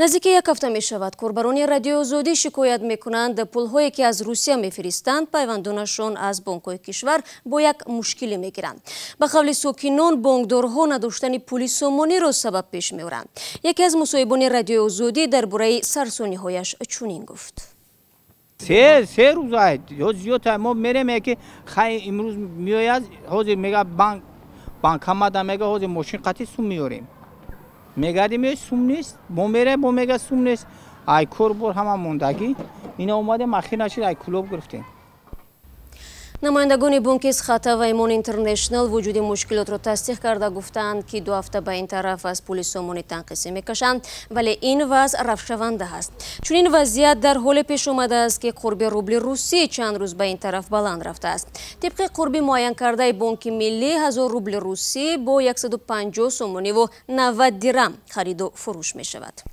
Наздики як ҳафта мешавад, корбарони Радиои Озодӣ шикоят мекунанд, пулҳое ки аз Русия мефиристанд, пайвандонашон аз бонкҳои кишвар бо як мушкилӣ мегиранд. Ба қавли сокинон, бонкдорҳо надоштани пули сомониро сабаб пеш меоранд. Яке аз мусоҳибони Радиои Озодӣ дар бораи сарсониҳояш чунин гуфт. Се рӯз ё зиёд мо мерем, ки хай, имрӯз меояд, ҳозир мега, банк банкомада мега, ҳозир мошин қатӣ сум меорем. Мегардим, сум нест. Мо мерем, бо мега, сум нест. Ай кор бор ҳама мондагӣ ина омадем, ахир нашид, ай Кӯлоб гирифтем. Намояндагони бонки Эсхата ва Имон Интернешнл вуҷуди мушкилотро тасдиқ карда, гуфтаанд, ки 2 ҳафта ба ин тараф аз пули сомонӣ танқисӣ мекашанд, вале ин вазъ рафтшаванда ҳаст. Чунин вазъият дар ҳоле пеш омадааст, ки қурби рубли русӣ чанд рӯз ба ин тараф баланд рафтааст. Тибқи қурби муайянкардаи Бонки Миллӣ, 1000 рубли русӣ бо 150 сомониву 90 дирам хариду фурӯш мешавад.